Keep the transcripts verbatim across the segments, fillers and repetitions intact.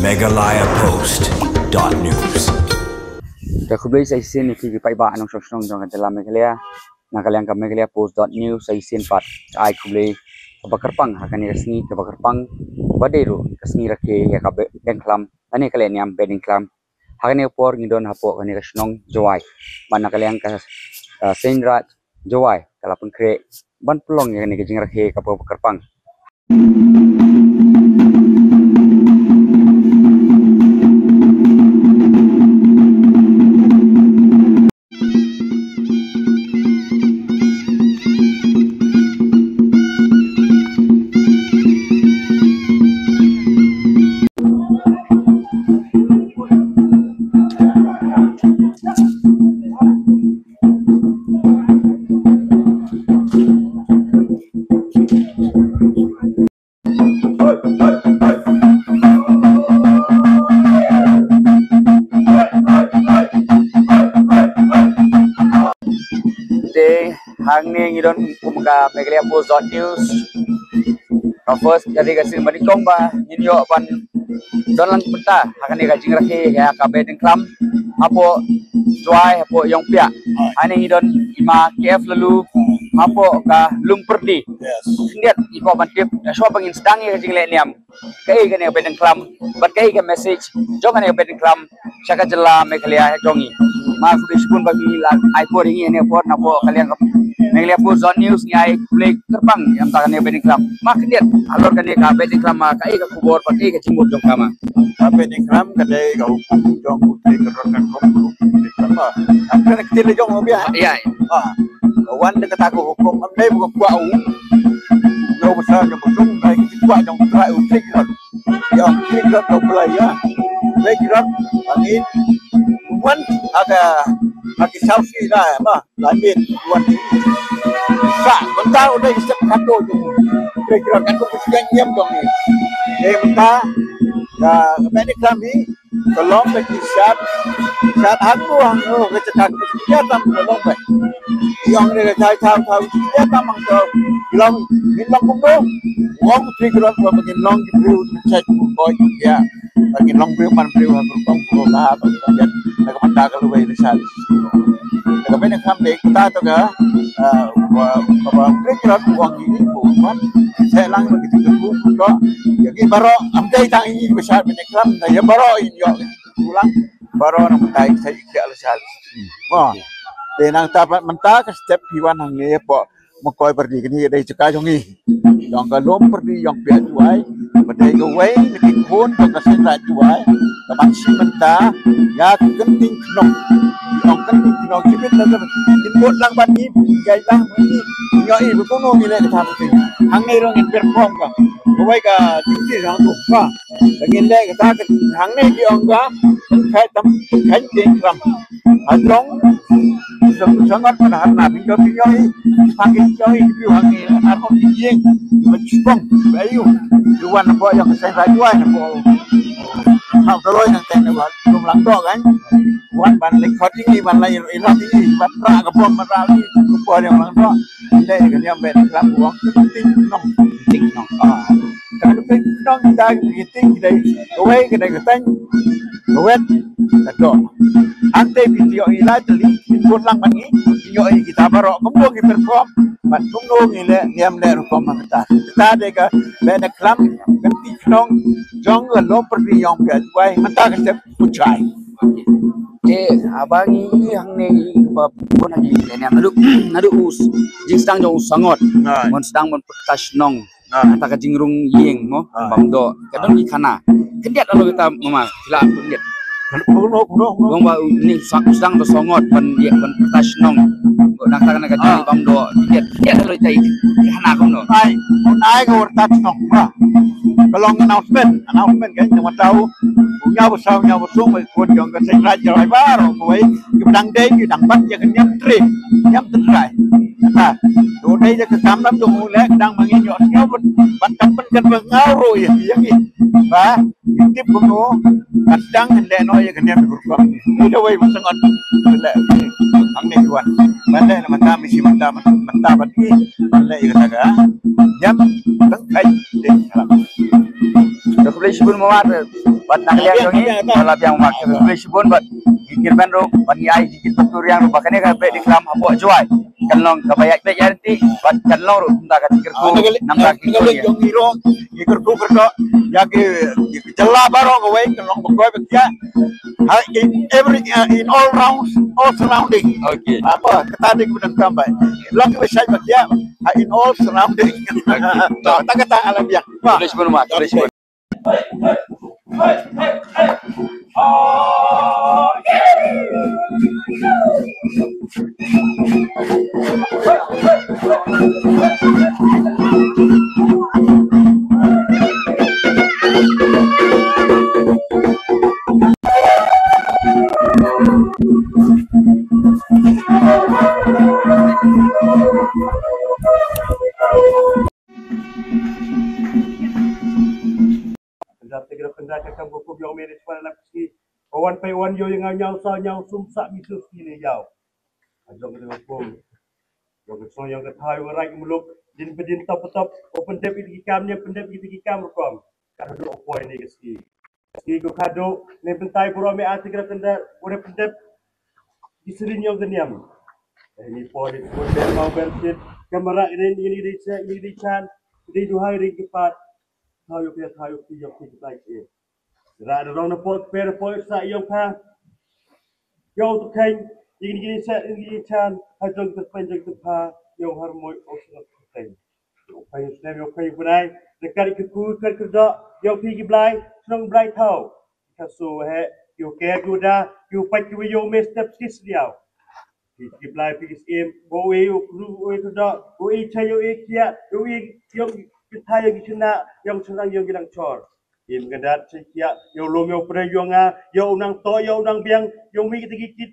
Meghalaya Post dot news. Te khublei sa shisien ïa phi ki paidbah nongshong shnong jong ka jylla Meghalaya. Na ka liang ka Meghalaya Post dot news sa shisien pat ai khublei kaba kyrpang ha kane ka sngi kaba kyrpang, ba dei ruh ka sngi rakhe ïa ka Behdeiñkhlam lane ka lehniam Behdeiñkhlam. Ha kane ka por ngi don hapoh kane ka shnong Jowai bad na ka liang ka, ah, Seiñraij Jowai ka la pynkhreh ban pynlong ïa kane ka jingrakhe kaba kyrpang. Te hangne ngi don kum ka Meghalaya Post dot news. Ka first ka dei ka sien ba nyngkong ba ngin ïoh ban don lang mynta ha kane ka jingrakhe ïa ka Behdeiñkhlam hapoh Jowai hapoh Ïongpiah. Hangne ngi don i ma K F Laloo hapoh ka Lum Pyrdi. Yes. Khyndiat ngi kwah ban tip, da shuwa ba ngin sdang ïa ka jinglehniam, kaei kane ka Behdeiñkhlam bad kaei ka message jong kane ka Behdeiñkhlam sha ka jylla Meghalaya jong ngi. Ma khublei shibun ba ngi la ai por ïa ngi ha kane ka por, napoh ka liang ka Meghalaya Post dot news ngi ai khublei kyrpang ïa mynta kane ka Behdeiñkhlam. Ma khyndiat halor kane ka Behdeiñkhlam, ma kaei ka khubor bad kaei ka jingmut jong ka ma? Ka Behdeiñkhlam ka dei ka hukum jong u Trai Kynrad Katkum, u Trai Kynrad. Ka kane ka ktien la jong u biang. Ïa. Ah. Ka wan da kata ka hukum, am dei ba ka kwah u. Ïa u basa jong ka sung, dei ka kwah jong u Trai, u Trai Kynrad. Ïa u Trai Kynrad ka Blei ïa. Trai Kynrad, angin. Wan ha ka, ha ki saw shi da, ma, la min, wan. Sa, mynta u dei ka step khato jong u. Trai Kynrad, khato ka shu ïa ngiam jong ngi. Dei mynta, ka, ka Behdeiñkhlam hi, ka long ka jingshad, shad hangne hangne, ka jaka ka jingshad tam ka long ba. Ïong ne ka jai thaw thaw ka jingshad tam ang ka long, ngin long kumno. Ong Trai Kynrad ba ngin long ki briew, ki jait, ki koi, ki ïa. Ba ngin long briew man briew ha ka rukom ka la ba ngin long ïa. Na ka bynta ka lawei la shad. Na ka Behdeiñkhlam dei kata to ka, ah, ba, ba, ba Trai Kynrad u ong ïa ngi, u ong, se lang ba ki jingkyrkhu to. Ïa ngi baroh, am dei tang ïa ngi ba shad Behdeiñkhlam, na ïa baroh ïa ngi ïoh. Ulang baroh na mynta sa ïa la sha. Mo. Te nangta pat mynta ka step phi wan hangne hapoh Mawkoi Pyrdi, kane ka dei jaka jong ngi. Jong ka Lum Pyrdi Ïongpiah Jowai. Ba dei kawei na ki khun jong ka Seiñraij Jowai. Ka ban shim bynta ïa ka kynting khnong. Ïa ka kynting khnong, shibit na ka, kin bud lang bad ngi, ïa lang bad ngi. Ïohi ba kumno ngi leh kata ka thing. Hangne ruh ngin perform ka. Kawei ka jingtip hangto. Ba Te ngin leh kata ka hangne ki ong ka, kan khai tam, kan khai Behdeiñkhlam. Adong, sa-, sangat pada harna, bintang bintang i, pagi bintang i, biu hangne, arhon i ïing, ba chipong, ba ayu, duwan na bo yang Seiñraij Jowai na bo. Hau taloi nang teng na bo, belum lang dok kan. Wan ban leh khot ini, ban leh irat ini, ban ra ka bom, ban ra ini, ka bo yang lang dok. Leh ka niam Behdeiñkhlam, wan ting nong. Ting nong. Ah. Ka dei ka dei ka dei ka dei ka wei ka dei ka teng ka wet ka dok. Ante phi ïohi la jali phi put lang ma ngi, phi ïohi kita baroh kumno ngi perform bad kumno ngi leh niam leh rukom ha kata. Kata dei ka Behdeiñkhlam, ka kynting khnong jong ka Lum Pyrdi Ïongpiah Jowai mynta ka step u jai. Te haba ngi hangne ngi ba bun ha ngi leh niam naduh naduh u s-, jingsdang jong u sangot. Ngan. Mon sdang mon pyrta shnong. Ah. Kata ka jingrung ïing mo, ah, bam doh. Ka don ki khana. Khyndiat alo kita mama, sila khyndiat. Kuno, kuno, kuno. Wang ba u ni sak sang da songot ban ïa ban pyrta shnong. Ko nang ta kana ka jingïing bam doh. Khyndiat, khyndiat alo kita i khana kumno. Ai, un ai ka pyrta shnong ba. Ka long announcement, announcement kan jong tau. Nya ba saw nya ba sung ba kun jong ka Seiñraij Jowai baroh kawei. Ki dang dei ki dang bat ïa ka niam tri, niam trai. Kata. To dei ïa ka kam lam jong u leh dang ma ngi ïoh sngewbha ban kam pynkan ba ngaw ruh ïa ki ïa ki. Ba ngi tip kumno ka dang leh noh ïa ka niam rukom. Ni da wei ba sangot leh hangne wan. Ban leh na mynta misi mynta mynta ban ki ban leh ïa kata ka niam tang kai dei salam. Khublei shibun Mama, bad na ka liang jong ngi, ba la biang Mama, khublei shibun bad ngi kyrmen ruh, bad ngi ai ki kit baktu riang ruh, ba kane ka Peit Dei Klam hapoh Jowai kan long kaba ïaid beit ïaid ryntih, bad kan long ruh kumta ka jingkyrkhu namar ki khun ïa. Jong ngi ruh ngi kyrkhu kyrdoh ïa ki, ki jylla baroh kawei, kan long ba koi ba khiah. Ha, in every, uh, in all rounds, all surrounding. Okay. Apa kata dei ka bynta kam bai. Long ki ba shai ba khiah, ha, in all surrounding. Okay. Ta kata alam ïa. Khublei shibun Mama, khublei shibun. Kynrad te kynrad kynrad ka kam ka kum ïong me de chwa na lap ki. Ka wan pei wan ïoh ïa nga ñiaw sa ñiaw sum sa mi su ski ne ïaw. Ka jong ka jong ka kum. Ïong ka song ïong ka thaw ïong ka raij ka muluk. Din pa din top pa top. O pyndep ïa ki kam ne pyndep ïa ki kam rukom. Ka dok o poi ne ka ski. Ski ko ka dok ne pyntai buro me ati kynrad kynrad. Buro pyndep. Ki sirin ïong ka niam. Ni poi ni poi ber mau ber sit. Kamera ini ini ini chan ini chan. Ini duhai ring ki pat. Thaw ïoh phi, thaw ïoh phi, ïoh phi ki bai ki. Ra da rong na pok, per pok sa ïoh pha. Ïoh tu kheng, ïing ïing sa ïing ïing chan, ha jong tu pen jong tu pha, ïoh har moi o sngap tu kheng. Ïoh pha ïoh snem, ïoh pha ïoh bnai, da kar ki ku, kar ki da, ïoh phi ki blai, shnong blai thaw. Ka su he, ïoh ke ku da, ïoh pat ki ïoh me step skis liao. Ki, ki blai phi ki syiem, o e u kru, o e u da, o e chai, o e khia, o e ïong ki thai, ïong ki chna, ïong chna, ïong ki nang chor. Im ka dat chai khia, ïong lum, ïong pren, ïong nga, ïong nang to, ïong nang biang, ïong mi ki ti ki kit,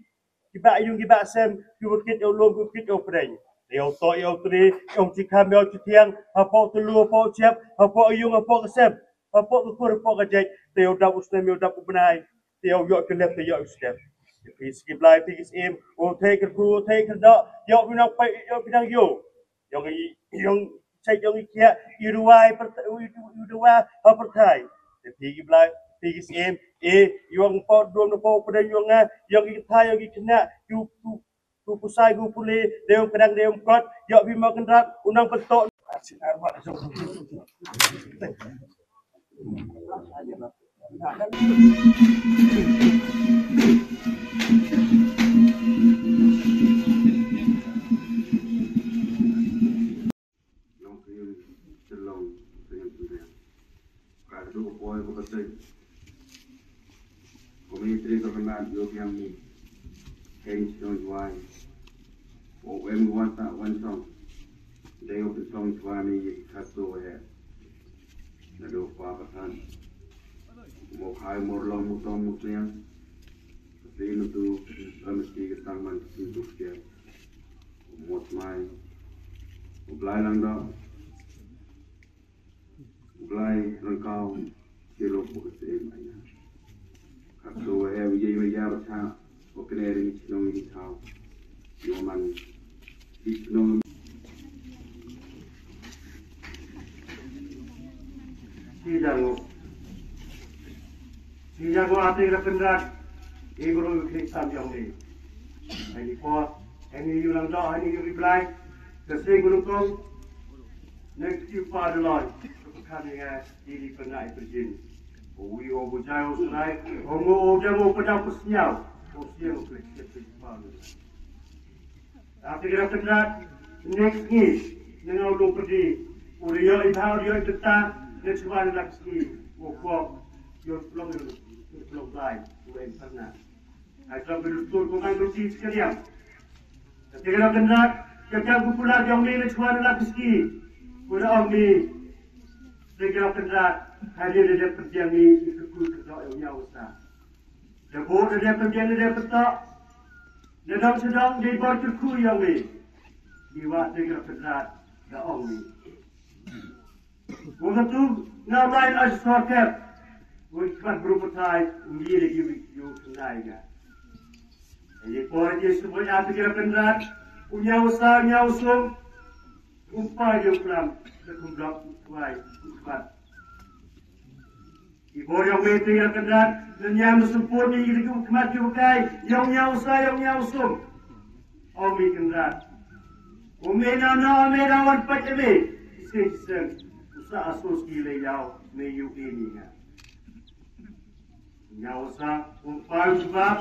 ki ba ïong ki ba sem, ki u kit, ïong lum, ki u kit, ïong pren. Ïong to, ïong tri, ïong chi kham, ïong chi thiang, hapoh tulu, hapoh chep, hapoh ïong, hapoh ka sem, hapoh ka kur, hapoh ka jek, te ïong dap u snem, ïong dap u bnai. Te ïoh ïoh ki lep te ïoh ki step. Te phi ski blai phi ki syiem. O te kyrkhu o te kyrdoh. Ïoh phi nang pai ïoh phi nang ïoh. Ïong i ïong chai ïong i kiak. I ruwai per i ruwai ha perthai. Te phi ki blai phi ki syiem. E ïong pot dum na pot pdeng ïong nga. Ïong i thai ïong i kena. Ïu ïu ïu pusai ïu pule. Dei ïong kedang dei ïong kot. Ïoh phi mo kendrak. U nang pentok. Ka dei ka poi ka pateng. Ko mi tri ka kynad ïoh biang mi. Keiñ shnong Jowai. Ko em wan ta wan song. Dei u shnong Jowai mi ka so he. Naduh pa pathan. Mo khai mor long mo tong mo sniang. Ka phi ntu ka mesti ka tang man ka phi tu ka. Mo smai. U Blai lang da. U Blai rangkau, ki lok bok se em aya. Kak do em ye me ya cha, o kene ri mi chnong ni thau. Yo man, di chnong. Ti jang o. Ti jang o ate ra kendrat. E guru klik sam jong ni. Ani po. Hynrei ïa u nang doh, hynrei ïa u reply. Ka seng u nyngkong. Next ïa u pa Doloi. Ka pyrkhat ïa nga, ïa u pynah ïa u pyrjin. U wi u bujai u srai. U ngu u jam u pynah u pysñiaw. U sien u klik klik klik pa Doloi. Ap ïa ka kynrad. Next ngi. Nang u dong pyrdi. U ri ïa i bha u ri ïa i tenta. Next one lak sngi. U kwok. Ïa u plong ïa u plong bai. U em pyrnah. Ai tang ka dustur ko ngai ko chi sekalian. Ka tengah kynrad, ka jam popular jong ni le chuan la piski. Ko da ong ni. Tengah kynrad, hai ni le dia perdiang ni, ni ke ku ke dok yang nyau sa. Dia bo dia perdiang ni dia petok. Dia dong sedong dia bor ke ku yang ni. Ni wa tengah kynrad, da ong ni. Wong katu nga bai ai sorket. Wong khat bru patai ngi de ki wi yu ngai ga. Ye por ye su boy atu kira pendrat. Unya usa unya usung. Umpa ye ulam de kumblok wai khat. Ki bor ïong me te ïa Kynrad, ngan ïa me sempur ni ïa ki khmat ki bakai, ïong ïa u sa, ïong ïa u sum. Ong me Kynrad. U me na na, u me na wan pat me. Ki se ki seng. U sa asus ki le ïaw, me yu e ni nga. Ïa u sa, u pa u jubab.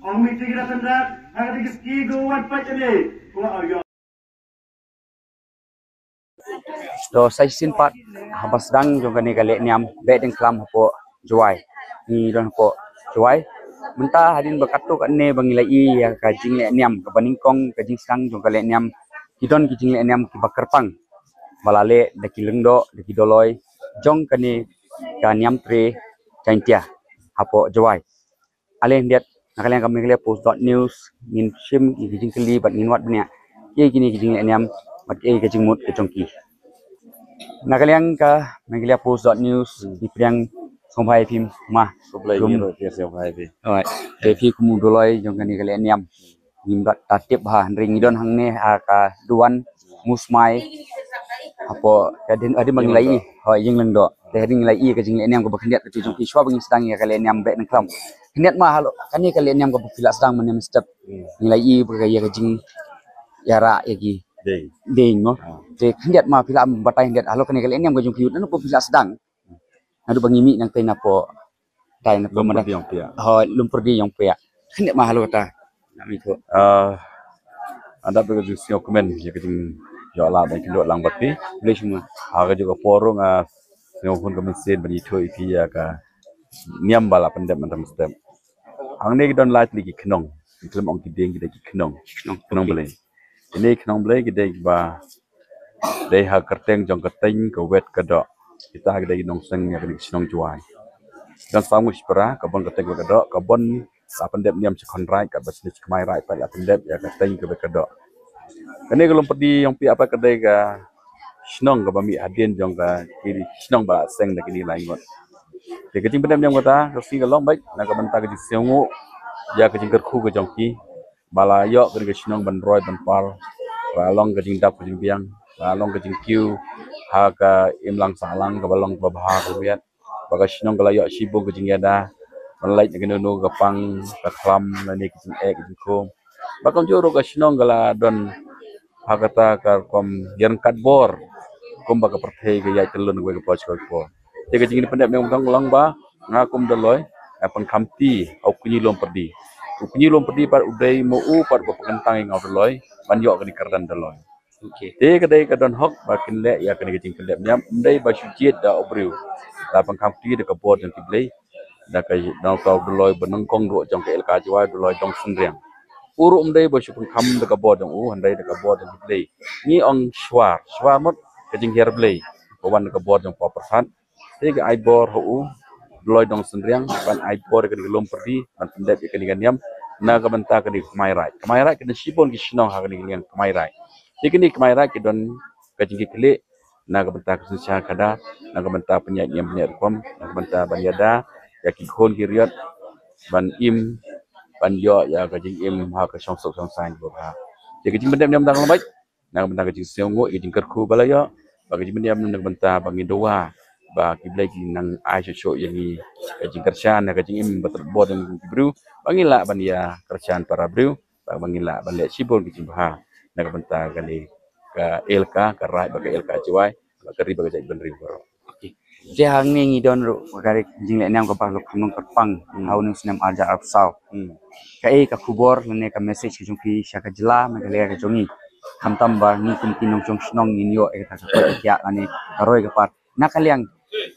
Ong me te ïa Kynrad, ha ka dei ki ski go wan pat me. Ko au ïa. To sa shisien pat haba sdang jong kane ka lehniam Behdeiñ Khlam hapoh Jowai. Ngi don hapoh Jowai. Mynta hadien ba katto katne ba ngi la ïohi ïa ka jinglehniam kaba nyngkong, ka jingsdang jong ka lehniam, ki don ki jinglehniam kiba kyrpang ba la leh da ki lyngdoh, da ki dolloi jong kane ka niam tre Jaiñtia hapoh Jowai. Ale khyndiat, na ka liang ka Meghalaya Post dot news, ngin shim ïa ki jingkylli bad ngin wad bniah ïa kine ki jinglehniam bad ïa ka jingmut ka jong ki. Na ka liang ka Meghalaya Post dot news, ngi pdiang sngewbha ïa phi ma. Khublei. Kum ngi ruh phi sngewbha ïa phi. Alright. Te phi kum u dolloi jong kane ka lehniam, ngim pat tip bha, hynrei ngi don hangne ha ka duwan Musmai. Hapoh ka dien, hadien ba ngi la ïohi, hooid, ïing lyngdoh. Te hadien ngi la ïohi ka jinglehniam kaba khyndiat kata jong phi shuwa ba ngin sdang ïa ka lehniam Behdeiñ Khlam. Khyndiat ma halor kane ka lehniam kaba phi la sdang mynne mynstep. Hmm. Ngi la ïohi ba ka ïa ka jingïarap ïa ki dei, dei mo. Ah. Te khyndiat ma phi lah batai khyndiat halor kane ka lehniam ka jong phi, naduh ba phi la sdang, naduh ba ngi mih nangtai napoh, tai napoh Lumpyrdi Ïongpiah. Hooid, Lumpyrdi Ïongpiah. Khyndiat ma halor kata. Nga mih tu. Ah, ynda ba ka jingsngewkmen ïa ka jingïoh lad ba ngi kynduh lang bad phi. Khublei shibun. Ha kajuh ka por ruh nga sngewhun ka mynsiem ban ïathuh ïa phi ïa ka niam ba la pyndep mynta mynstep. Hangne ki don lai tylli ki khnong. Ki khlem ong ki dieng, ki dei ki khnong. Khnong. Khnong Blei. Kine ki khnong Blei ki dei kiba dei ha kyrteng jong ka teiñ, ka wet, ka doh. Kita ki dei ki nongseng ïa kane ka shnong Jowai. Don saw ngut shipara, ka Bon, ka teiñ, ka wet, ka doh, ka Bon la pyndep niam sha Khonraij, katba sha Kmai Raij pat la pyndep ïa ka teiñ, ka wet, ka doh. Kane ka Lumpyrdi Ïongpiah pat ka dei ka shnong kaba mih hadien jong ka, ki shnong ba la seng da kine lai ngut. Te ka jingpyndep niam kata ka sngi ka long beit na ka bynta ka jingsngewnguh ïa ka jingkyrkhu ka jong ki ba la ïoh kane ka shnong ban roi ban par, ba la long ka jingdap ka jingbiang, ba la long ka jingkiew ha ka imlang sahlang kaba long kaba bha kaba miat, ba ka shnong ka la ïoh shibun ka jingïada ban leit na kano kano ka pang ka khlam lane ka jingeh ka jingkhum. Ba kumjuh ruh ka shnong ka la don ha kata ka rukom ïaryngkat bor kumba ka pyrthei ka ïaid tyllun kawei ka por sha kawei ka por. Te ka jingpyndep niam ka long ba nga kum dolloi nga pynkhamti ha u Kñi Lumpyrdi. U Kñi Lumpyrdi pat u dei ma u pat ba pynkyntang ïa nga u dolloi ban ïoh kane ka kyrdan dolloi. Okay. Te ka dei ka don hok ba kin leh ïa kane ka jingpyndep niam, ym dei ba shu jied da u briew. La pynkhamti da ka bor jong ki Blei, da ka, da uta u dolloi ba nyngkong ruh jong ka Elaka Jowai, u dolloi Dong Synriang. U ruh ym dei ba shu pynkham da ka bor jong u, hynrei da ka bor jong ki Blei. Ngi ong shwar, shwar mut ka jinghiar Blei ba wan da ka bor jong Power Pyrthat. Te ka ai bor ha u dolloi Dong Synriang ban ai bor ïa kane ka Lumpyrdi ban pyndep ïa kane ka niam na ka bynta kane ka Kmai Raij. Kmai Raij ki don shibun ki shnong ha kane ka liang Kmai Raij. Te kane Kmai Raij ki don ka jingkitkhlieh na ka bynta ka synshar khadar, na ka bynta pynïaid niam pynïaid rukom, na ka bynta ban ïada ïa ki khun ki riat ban im, ban ïoh ïa ka jingim ha ka shongsuk shongsaiñ kaba bha. Te ka jingpyndep niam dang long beit na ka bynta ka jingsngewnguh, ka jingkyrkhu ba la ïoh, ba ka jingpyndep niam na ka bynta ba ngin dawa ba ki Blei kin nang ai shuh shuh ïa ngi ka jingkyrshan, ka jingim ba tyrkhong bor jong ki briew, ba ngin lah ban ïa kyrshan para briew, ba ngin lah ban leh shibun ki jingbha na ka bynta kane ka Elaka, ka Raij bad ka Elaka Jowai, bad ka ri bad ka jaitbynriew baroh. Okay. Te hangne ngi don ruh ka jingleh niam kaba la kham long kyrpang, hmm, ha une u snem arhajar arphew saw. Hmm. Kaei ka khubor lane ka message ka jong phi sha ka jylla Meghalaya ka jong ngi? Khamtam ba ngi kum ki nongshong shnong ngin ïoh ïa kata ka koit ka khiah lane ka roi ka par na ka liang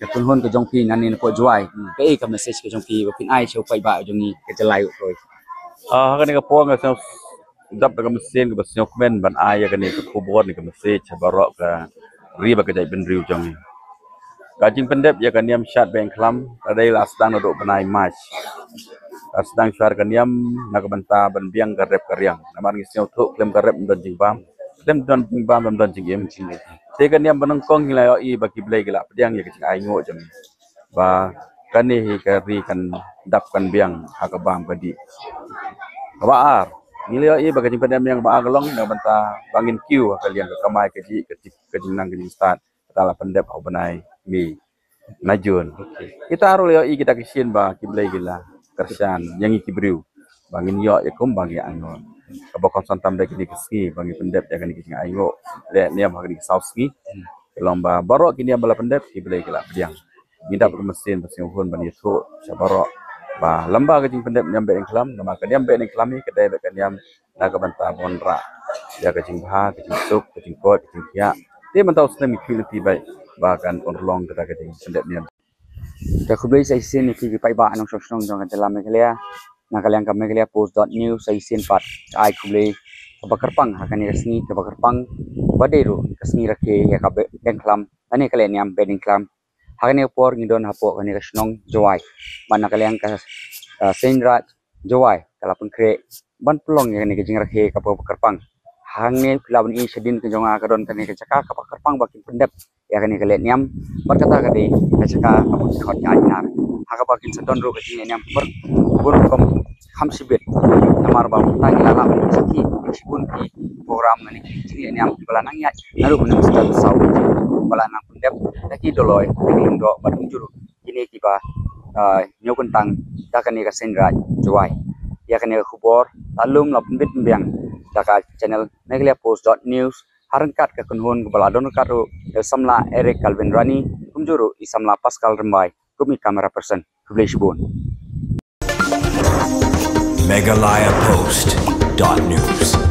ka kynhun ka jong phi nangne napoh Jowai. Hmm. Kaei ka message ka jong phi ba phin ai sha u paidbah jong ngi ka jylla ruh? Ah, ha kane ka por nga sngew dap da ka mynsiem kaba sngewkmen ban ai ïa kane ka khubor ne ka message ha baroh ka ri bad ka jaitbynriew jong ngi. Ka jingpyndep ïa ka niam Shad Behdeiñ Khlam ka dei la sdang naduh bnai March. La sdang shuwa ka niam na ka bynta ban biang ka rep ka riang. Namar ngi sngewthuh khlem ka rep ym don jingbam, khlem don jingbam ym don jingim. Te ka niam ba nyngkong ngi la ïohi ba ki Blei ki la pdiang ïa ka jingainguh jong ngi ba kane hi ka ri kan dap kan biang ha ka bam ka dih. Kaba ar, ngi la ïohi ba ka jingpyndep niam kaba ar ka long na ka bynta ba ngin kiew ha ka liang ka kamai kajih, ka tip, ka jingnang ka jingstad, kata la pyndep ha u bnai May. Na June. Kita ruh la ïohi kita ki sien ba ki Blei ki la kyrshan ïa ngi ki briew ba ngin ïoh ïa kum ba ngi ainguh. Kaba kongsan tam da kine ki sngi ba ngi pyndep ïa kine ki jingainguh leh niam ha kine ki saw sngi. Ka long ba baroh ki niam ba la pyndep ki Blei ki la pdiang. Ngi dap ka mynsiem ba sngewhun ban ïathuh sha baroh ba lem bad ka jingpyndep niam Behdeiñkhlam, namar ka niam Behdeiñkhlam hi ka dei bad ka niam na ka bynta ban wanrah ïa ka jingbha, ka jingsuk, ka jingkoit, ka jingkhiah. Te mynta u snem ngi khmih lynti bad ba kan pynlong kata ka jingpyndep niam. Te khublei sa shisien ïa phi ki paidbah nongshong shnong jong ka jylla Meghalaya. Na ka liang ka Meghalaya Post dot news sa shisien pat ka ai khublei kaba kyrpang ha kane ka sngi kaba kyrpang, ba dei ruh ka sngi rakhe ïa ka Behdeiñkhlam lane ka lehniam Behdeiñkhlam. Ha kane ka por ngi don hapoh kane ka shnong Jowai, bad na ka liang ka, ah, Seiñraij Jowai ka la pynkhreh ban pynlong ïa kane ka jingrakhe kaba kyrpang. Hangne phi lah ban i shadien ka jong nga ka don kane ka jaka kaba kyrpang ba kin pyndep ïa kane ka lehniam, bad kata ka dei ka jaka kaba ki khot ka Ainar. Ha kaba kin sa don ruh ka jinglehniam kaba bun rukom kham shibit. Namar ba mynta ngi la lah ban sakhi shibun ki program lane ki jinglehniam kiba la nang ïaid naduh mynne mynstep saw, ba la nang pyndep da ki Dolloi, da ki Lyngdoh bad kumjuh ruh kine kiba, ah, ñiew kyntang da kane ka Seiñraij Jowai. Ïa kane ka khubor la lum la pynbit pynbiang da ka channel Meghalaya Post dot news ha ryngkat ka kynhun kaba la don ryngkat ruh da i samla Eric Calvin Rani kumjuh ruh i samla Pascal Rymbai kum i camera person. Khublei shibun. Meghalaya Post dot news.